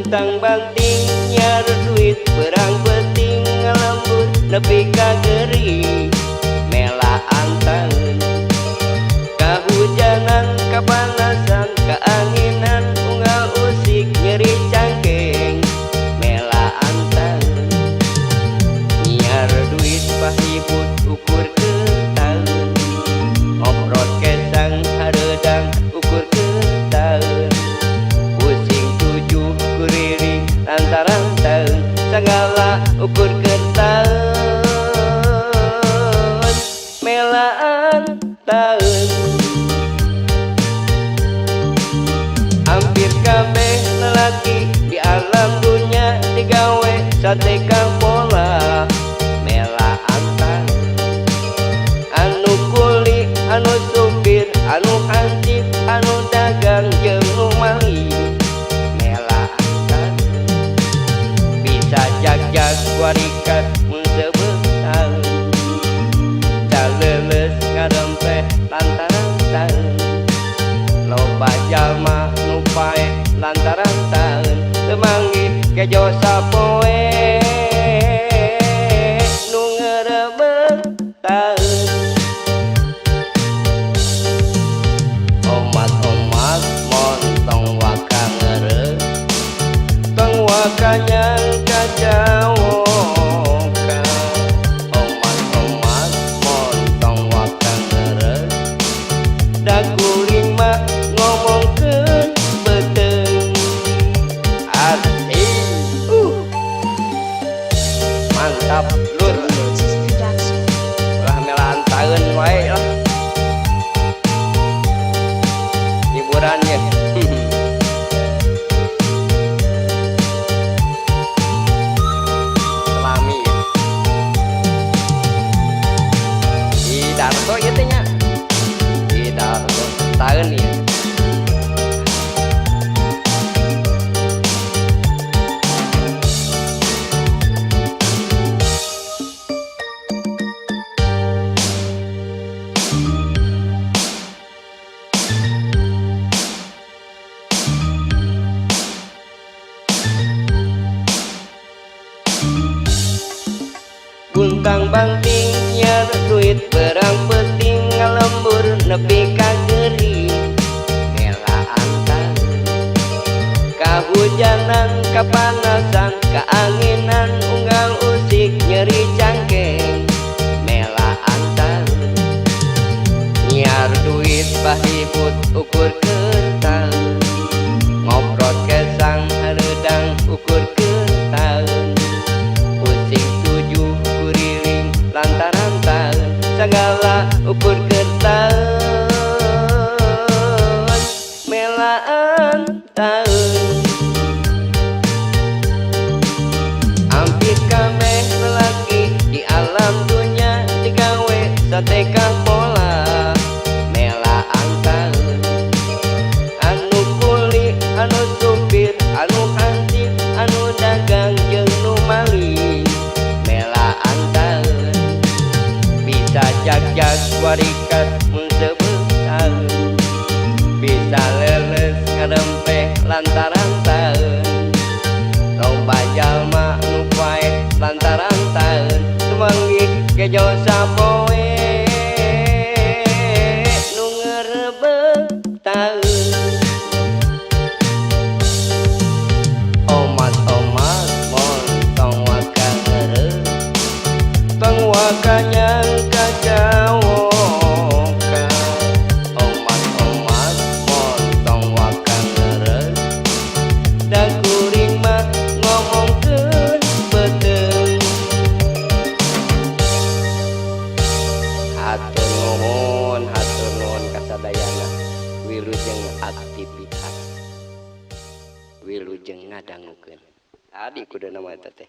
Buntang banting nyiar duit berang penting ngalembur nepi ka gering melaan taun. Kahujanan kapanasan kaanginan unggal usik nyeri cangkeng melaan taun. Nyiar duit pahibut ukur ke taun, ngoprot kesang hareudang ukur ke taun. Pusing tujuh kuriring lantaran taun, sagala ukur ke taun melaan taun. Hampir kabeh lelaki di alam dunia digawe sateka pola melaan taun. Anu kuli, anu supir, anu hansip, anu dagang jeung nu maling melaan taun. Bisa jag-jag warikat mun seubeuh taun, caleuleus ngarempeh lantaran taun. Loba jalma nu paeh lantaran taun, teu manggih kejo sapoe nu ngeureubeuh taun. Omat-omat montong waka ngeureuh, tong waka nyangka cawoka. Omat-omat montong waka ngeureuh, da kuring mah ngomongkeun beuteung. Asik, mantap lur. Lotus Production. Ulah melaan taun wae lah hiburannya. Selami ya. Di Darto ieu teh nya, di Darto taun ieu. Buntang banting nyiar duit berang penting ngalembur nepi ka gering melaan taun. Kahujanan kapanasan kaanginan unggal usik nyeri cangkeng melaan taun. Nyiar duit pahibut ukur ke taun, ngoprot kesang hareudang ukur ke taun. Pusing tujuh kuriling lantaran taun, sagala ukur ke taun melaan taun. Hampir kabeh lelaki di alam dunia digawe sateka pola melaan taun. Anu kuli, anu supir, anu hansip, anu dagang jeung nu maling melaan taun. Bisa jag-jag warikat mun seubeuh taun, bisa leuleus ngarempeh lantaran taun. Loba jalma nu paeh lantaran taun, teu manggih kejo sapoe nu ngeureubeuh taun. Omat-omat montong waka ngeureuh, tong waka nyangka cawoka. Omat-omat montong waka ngeureuh, da kuring mah ngomongkeun beuteung. Hatur nuhun kasadayana, wilujeng aktivitas, wilujeng ngadangukeun. Tadi kudu nama eta teh.